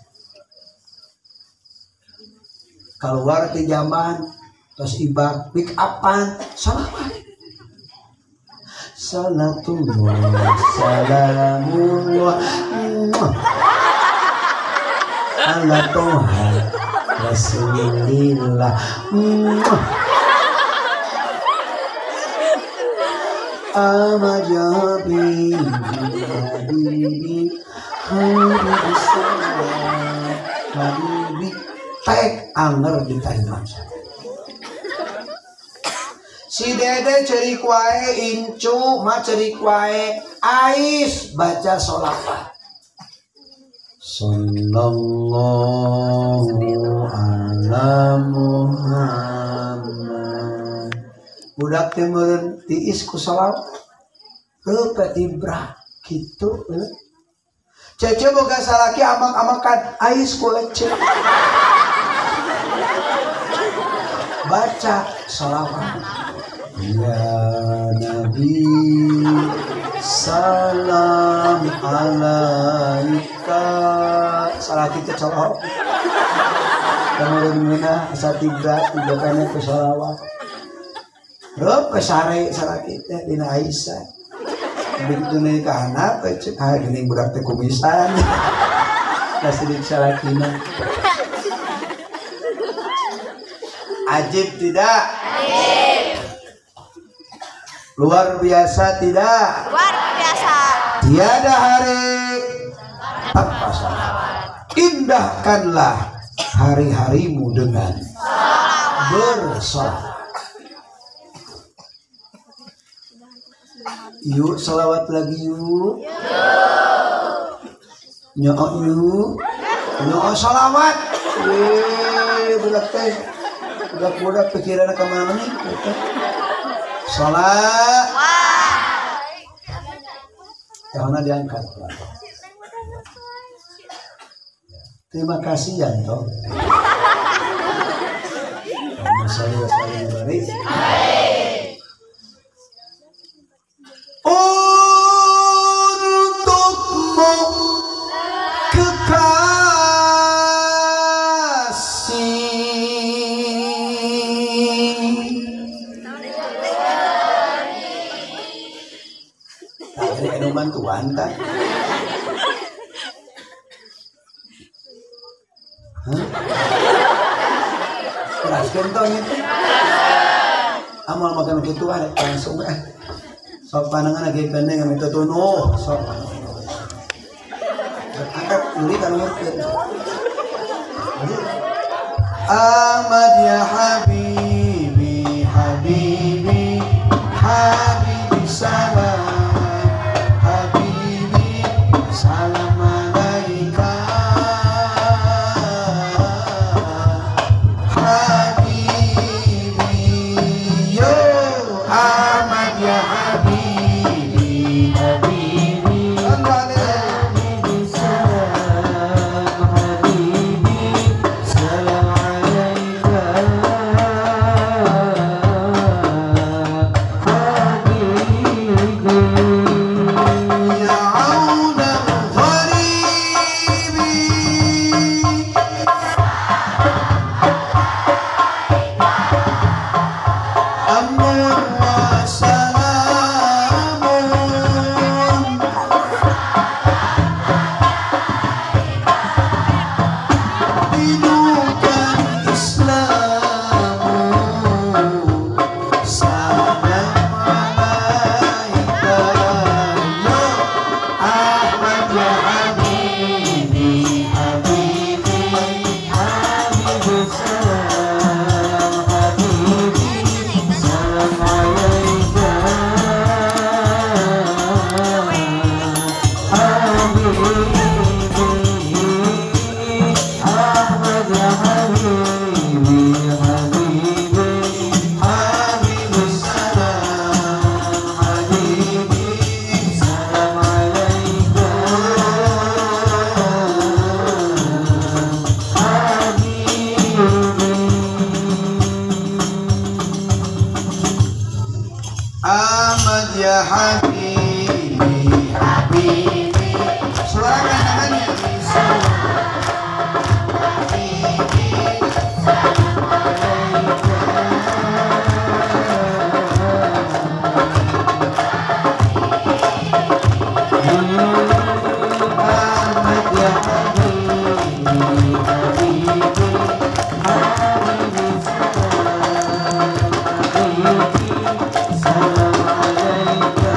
Keluar ti zaman tos ibak pick upan sholawat. Salatullah salamullah ala toha rasulillah. Ahmad ya habibi, habibi, habibi salam, habibi. Tek anger diterima. Si dede cerik wae, incu mah cerik wae, ais baca sholawat. Sallallahu ala ala Muhammad. Budak teh meureun tiis ku sholawat. Reupe tibra kitu. Cece boga salaki amak-amakan ais ku lecet. Baca sholawat. Ya Nabi salam alaika. Salaki teh colok. Kemudian mina asa tiga tiga kana ku sholawat. Reup sare salaki teh dina Aisyah. Begitu nih ke anak, ah gini budak teh kumisan. Kasih salakina. Ajib tidak? Ajib. Luar biasa tidak? Luar biasa. Tiada hari tanpa sholawat. Indahkanlah hari-harimu dengan bersolawat. Yuk sholawat lagi yuk. Nyok yuk. Nyok sholawat. Wih, budak teh. Budak-budak pikirannya kemana nih? Sholat. Jangan diangkat. Terima kasih Yanto. Untukmu kekasih. Tadi anu bantuan kan? Hah? Keraskeun tong itu. Amal makan kitu ada langsung eh. Sok panangan lagi pendek kami tutunuh sok. Angkat uli kalau ngerti. Ahmad ya habibi habibi habibi salam habibi salam alaika habibi yo Ahmad ya habibi habibi habibi salam habibi salam alaika habibi ya auna gharibi amnun wa salamun dinukan Islamu salam alaika ya Ahmad ya habibi habibi habibi salam habibi salam alaika habibi Ahmad ya habibi habibi habibi salam habibi salam alaika habibi Ahmad ya habibi habibi. Suarakan tangannya. Habibi Ahmad ya habibi habibi habibi salam habibi salam alaika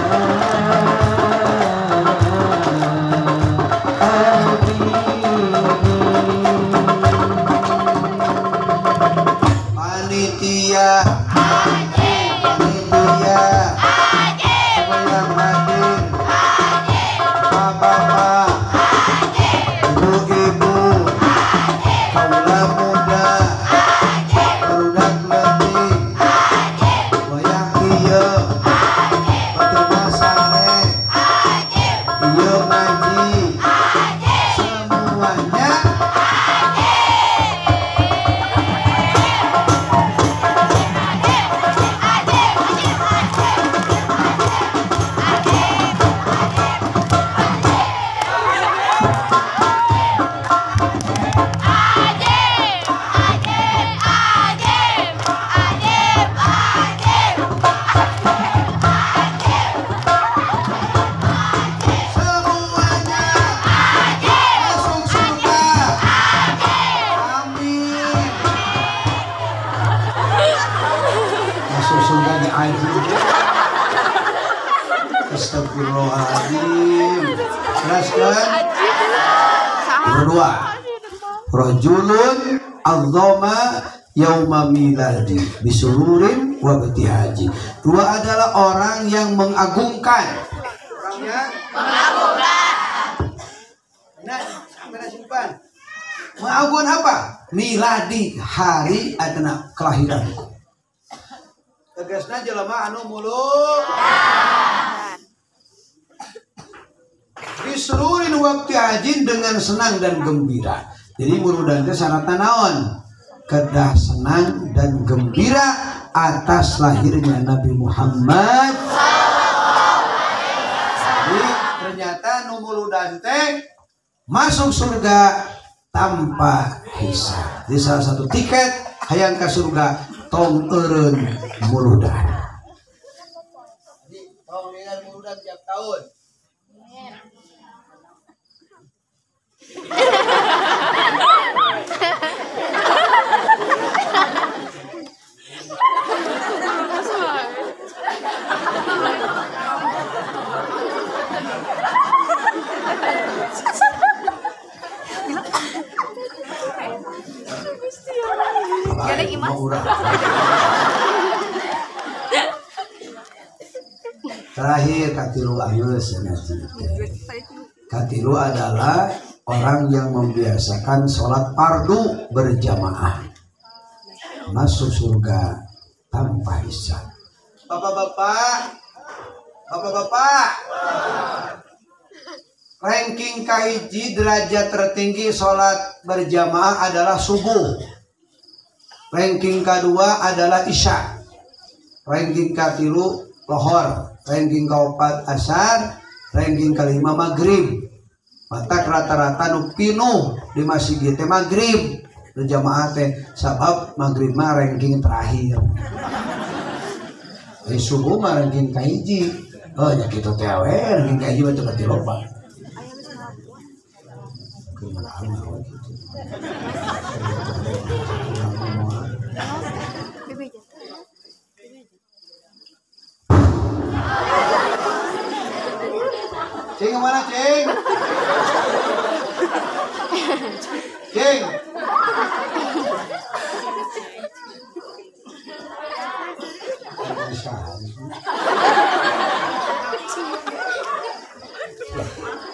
Astagfirullahaladzim. Jelaskan. Berdua. Rajulun azzama yauma miladi bisururin wa btihaji. Dua adalah orang yang mengagungkan. Orang yang mengagungkan. Nah, sampai simpan. Mengagungkan apa? Miladi, hari atau kelahiranku. Tegasna jelema anu muluk. Bisururin wa btihajin, dengan senang dan gembira. Jadi muludan teh syaratna naon? Kedah senang dan gembira atas lahirnya Nabi Muhammad. Jadi ternyata nu muludan teh masuk surga tanpa hisab. Jadi salah satu tiket hayang ka surga tong eureun muludan. Jadi tong eureun muludan tiap tahun. Terakhir katilu ayo katilu adalah orang yang membiasakan sholat fardu berjamaah masuk surga tanpa hisab. Bapak-bapak, bapak-bapak, ranking kahiji derajat tertinggi sholat berjamaah adalah subuh. Ranking kedua adalah isya. Ranking katilu lohor. Ranking keempat asar. Ranking kelima maghrib. Matak rata-rata nu pinuh di masjid teh maghrib berjamaah teh, sabab maghrib mah ranking terakhir. Subuh mah ranking kahiji. Oh nya kitu teh we ranking kahiji mah teu pati loba. Cing kemana cing? Cing.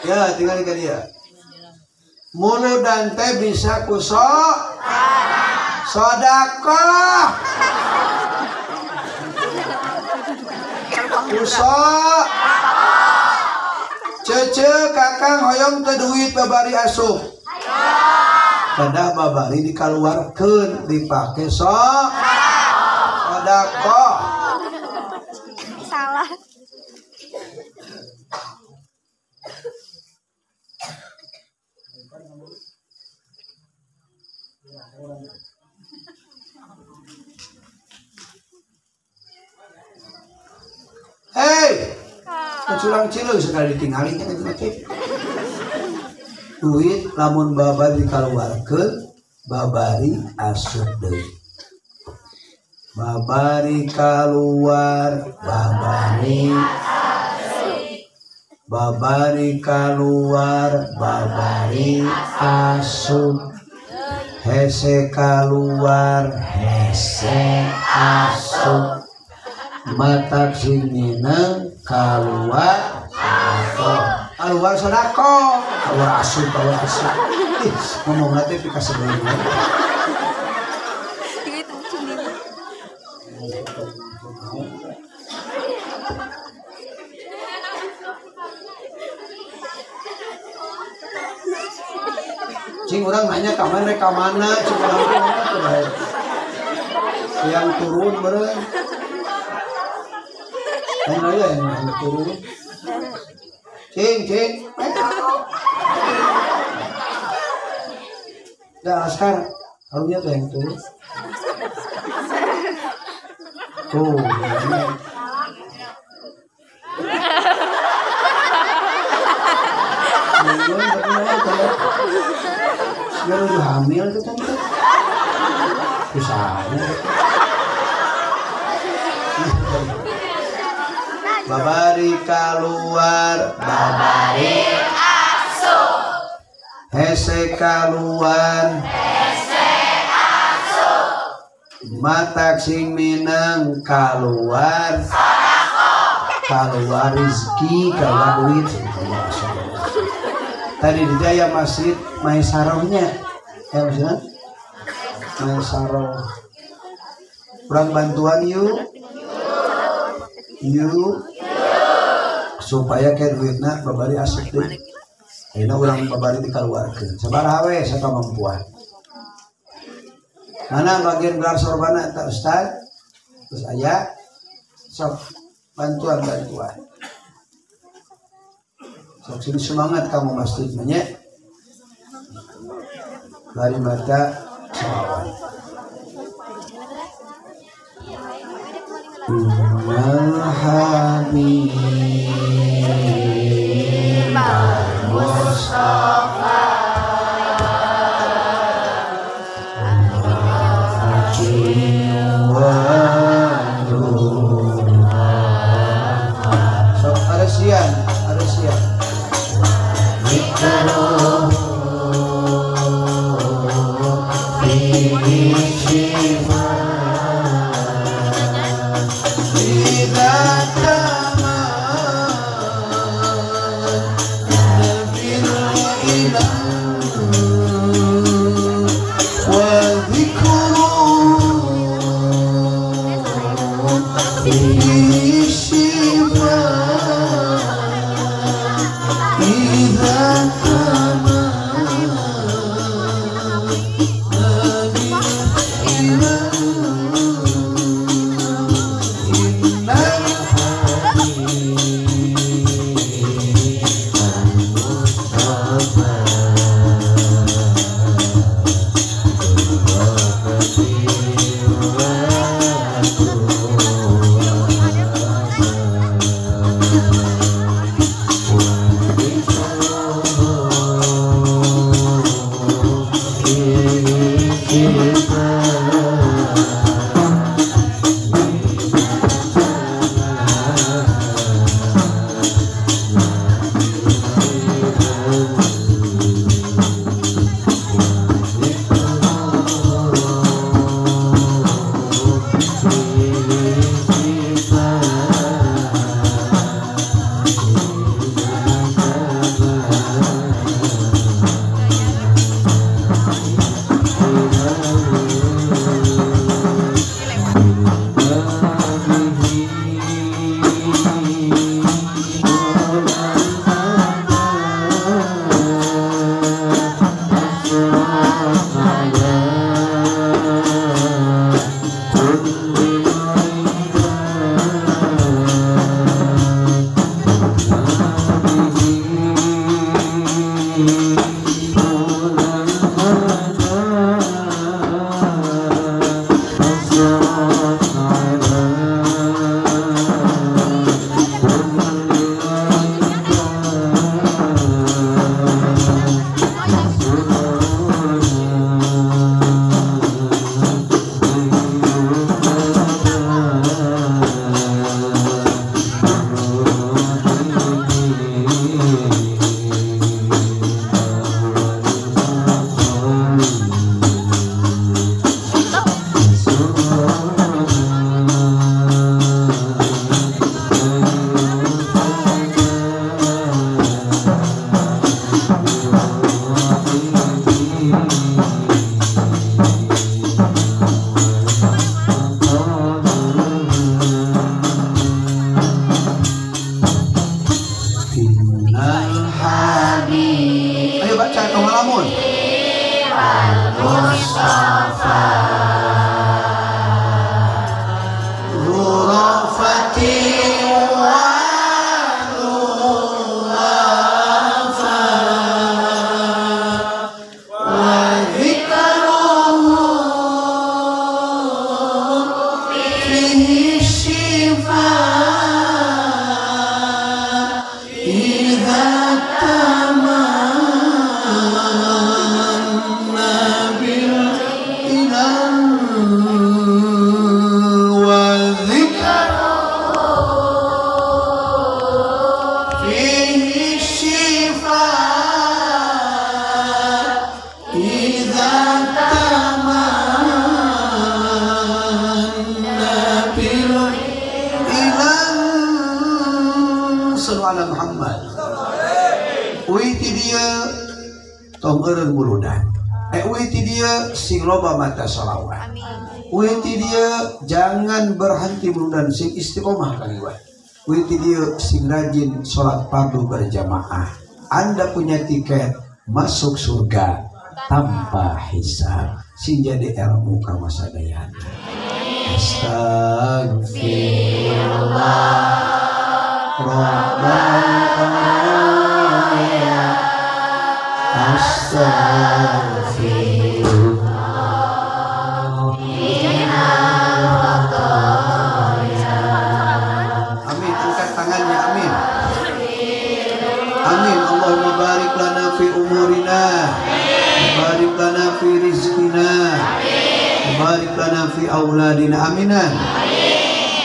Ya tinggal ke dia. Muludan teh bisa kusok sodakoh kusok cece kakang hoyong teu duit babari asup kedah babari dikaluarkeun dipake sok sodakoh. Salah. Hei, curang cilu sekali ditinggalin kan itu. Duit lamun babari dikaluarkeun, babari asup deui. Babari kaluar, babari asup. Babari kaluar, babari asup. Hese kaluar, hese asup. Matak sing ngineng kaluar sedekah. Kaluar sedekah, kaluar asup, kaluar asup. Ih, ngomongna teh pika sebelumnya. Cing urang nanya ka mana ka mana, cing urang teh mana teh bae. Yang turun meureun. Yang yang turun. Cing, cing. Dah sekarang karunya tuh yang turun. Tuh. Dia udah hamil tuh kan? Bisa. Babari kaluar, babari asup. Hese kaluar, hese asup. Matak sing minang kaluar, sodako. Kaluar rezeki, kaluar duit. Tadi di daya masjid Maisarohnya, ya maksudnya Maisaroh. Kurang bantuan yuk, yuk, supaya kayak duitna babari asup deui. Ayeuna urang babari dikaluarkeun. Sabaraha we sakamampuan. Mana bagian gelar sorbana eta Ustaz? Terus aya sok bantuan-bantuan. Sok sini semangat kamu masjid nya. Lari mata selawat. Innal habib Mustafa sok ada sian, ada sian. Ayo baca kemalamun. Mustafa إذا Uih ti dieu tong eureun muludan. Uih ti dieu sing loba mata sholawat. Uih ti dieu jangan berhenti muludan, sing istiqomah kaliwat. Uih ti dieu sing rajin sholat fardu berjamaah. Anda punya tiket masuk surga tanpa hisab. Sing jadi ilmu ka masadayana. Astagfirullah Rabbal baraya, astagfirullah minal khotoya. Amin, angkat tangannya, amin. Amin. Allahumma barik lana fi umurina, barik lana fi rizkina, barik lana fi auladina. Aminan.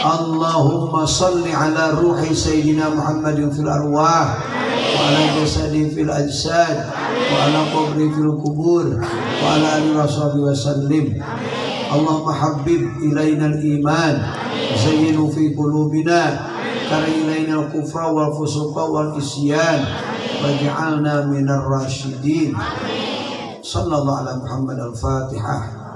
Allahumma salli ala ruhi Sayyidina Muhammadin fil arwah, wa ala jasadi fil ajsad, wa ala qabri fil kubur, wa ala alihi washabihi wa sallim. Allahumma habib ilaina al-iman, zayyinu fi qulubina, kari ilaina al-kufra wal fusuqa wal isyan, waj'alna minar rasyidin. Sallallahu ala Muhammad. Al-Fatihah.